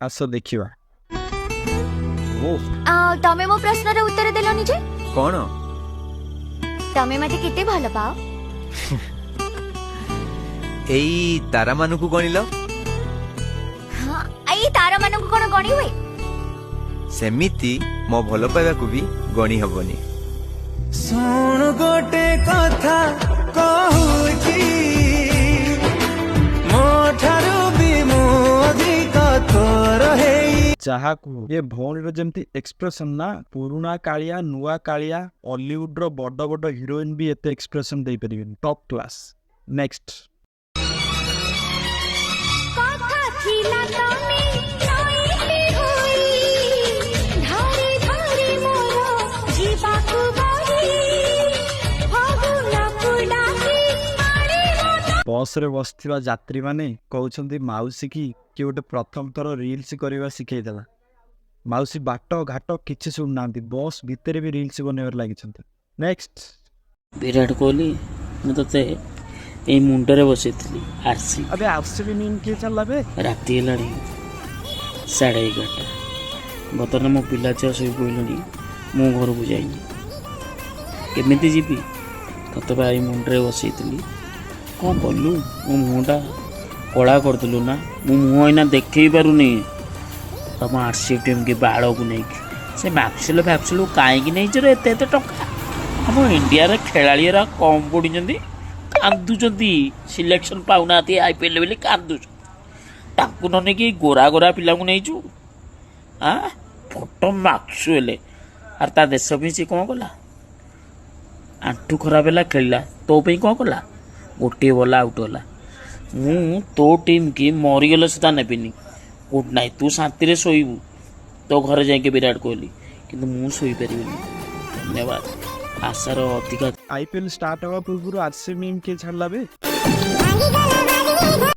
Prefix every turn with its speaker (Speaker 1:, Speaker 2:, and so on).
Speaker 1: ଆସ ଦେଖିବା। ଓ।
Speaker 2: ତମେ ମୋ ପ୍ରଶ୍ନର ଉତ୍ତର ଦେଲନି ଯେ।
Speaker 3: କ'ଣ?
Speaker 2: ତମେ ମତେ କେତେ ଭଲ ପାଅ?
Speaker 3: ଏଇ ତାରାମାନଙ୍କୁ ଗଣିଲ।
Speaker 2: ହଁ, ଏଇ ତାରା ମାନଙ୍କୁ କଣ ଗଣି ହୁଏ?
Speaker 3: ସେମିତି ମୋ ଭଲ ପାଇବାକୁ ବି ଗଣି ହବନି।
Speaker 4: ଶୁଣ, ଗୋଟେ କଥା କହୁଛି, ମୋ ଠାରୁ ବି ମୁଁ ଅଧିକ ତୋର ହେଇ।
Speaker 1: ଯାହାକୁ ଏ ଭଉଣୀର ଯେମିତି ଏକ୍ସପ୍ରେସନ ନା, ପୁରୁଣା କାଳିଆ, ନୂଆ କାଳିଆ, ଅଲିଉଡର ବଡ ବଡ ହିରୋଇନ ବି ଏତେ ଏକ୍ସପ୍ରେସନ ଦେଇପାରିବେନି। Top class. Next.
Speaker 2: କଥା ଥିଲା ତମେ ନଇଲେ ହୋଇ, ଧାରେ ଧାରେ ମୋର ଯିବାକୁ ବହି, ଫଗୁଣକୁ ଡାକି ଆଣିବ।
Speaker 1: ବସରେ ବସିଥିବା ଯାତ୍ରୀମାନେ କହୁଛନ୍ତି, ମାଉସୀ କି କିଏ ଗୋଟେ ପ୍ରଥମ ଥର ରିଲ୍ସ କରିବା ଶିଖେଇଦେଲା। ମାଉସୀ ବାଟ ଘାଟ କିଛି ଶୁଣୁନାହାନ୍ତି, ବସ୍ ଭିତରେ ବି ରିଲ୍ସ ବନେଇବାରେ ଲାଗିଛନ୍ତି। ନେକ୍ସଟ।
Speaker 5: ବିରାଟ କୋହଲି, ମୁଁ ତୋତେ ଏଇ ମୁଣ୍ଡରେ ବସେଇଥିଲି ଆରସି।
Speaker 1: ଆବେ, ଆରସିବି ମିମ୍ କିଏ ଚାଲିଲା ବେ?
Speaker 5: ରାତି ହେଲାଣି 11:30। ବର୍ତ୍ତମାନ ମୋ ପିଲା ଛୁଆ ଶୋଇ ପଡ଼ିଲେଣି, ମୁଁ ଘରକୁ ଯାଇନି। କେମିତି ଯିବି? ତୋତେ ବା ଏଇ ମୁଣ୍ଡରେ ବସେଇଥିଲି। କ'ଣ କଲୁ? ମୋ ମୁହଁଟା କଳା କରିଦେଲୁ ନା? ମୁଁ ମୁହଁ ଏଇନା ଦେଖେଇ ପାରୁନି। ତମ ଆରସି ଟିମ୍ କି ବାଳକୁ ନେଇକି ସେ ମ୍ୟାକ୍ସୱେଲ୍ ଫ୍ୟାକ୍ସୱେଲ୍ କାହିଁକି ନେଇଛ ରେ ଏତେ ଏତେ ଟଙ୍କା? ଆମ ଇଣ୍ଡିଆରେ ଖେଳାଳି ଏରା କମ୍ ପଡ଼ିଛନ୍ତି, କାନ୍ଦୁଛନ୍ତି, ସିଲେକ୍ସନ୍ ପାଉନାହାନ୍ତି ଆଇପିଏଲ୍ ବୋଲି କାନ୍ଦୁଛନ୍ତି। ତାଙ୍କୁ ନ ନେଇକି ଏଇ ଗୋରା ଗୋରା ପିଲାଙ୍କୁ ନେଇଛୁ। ଆଁ, ଫଟୋ ମ୍ୟାକ୍ସୱେଲ୍, ଆରେ ତା ଦେଶ ପାଇଁ ସେ କ'ଣ କଲା? ଆଣ୍ଠୁ ଖରାପ ହେଲା, ଖେଳିଲା। ତୋ ପାଇଁ କ'ଣ କଲା? ଗୋଟିଏ ବଲ୍ ଆଉଟ୍ ହେଲା। ମୁଁ ତୋ ଟିମ୍ କି ମରିଗଲେ ସୁଦ୍ଧା ନେବିନି। ଗୁଡ୍ ନାଇଟ୍, ତୁ ଶାନ୍ତିରେ ଶୋଇବୁ ତୋ ଘରେ ଯାଇକି ବିରାଟ କୋହଲି, କିନ୍ତୁ ମୁଁ ଶୋଇପାରିବିନି। ଧନ୍ୟବାଦ। ଆଶାର ଅଧିକା
Speaker 1: ଆଇପିଏଲ୍ ଷ୍ଟାର୍ଟ ହେବା ପୂର୍ବରୁ ଆରସିବି ମିମ୍ କିଏ ଛାଡ଼ିଲା ବେ?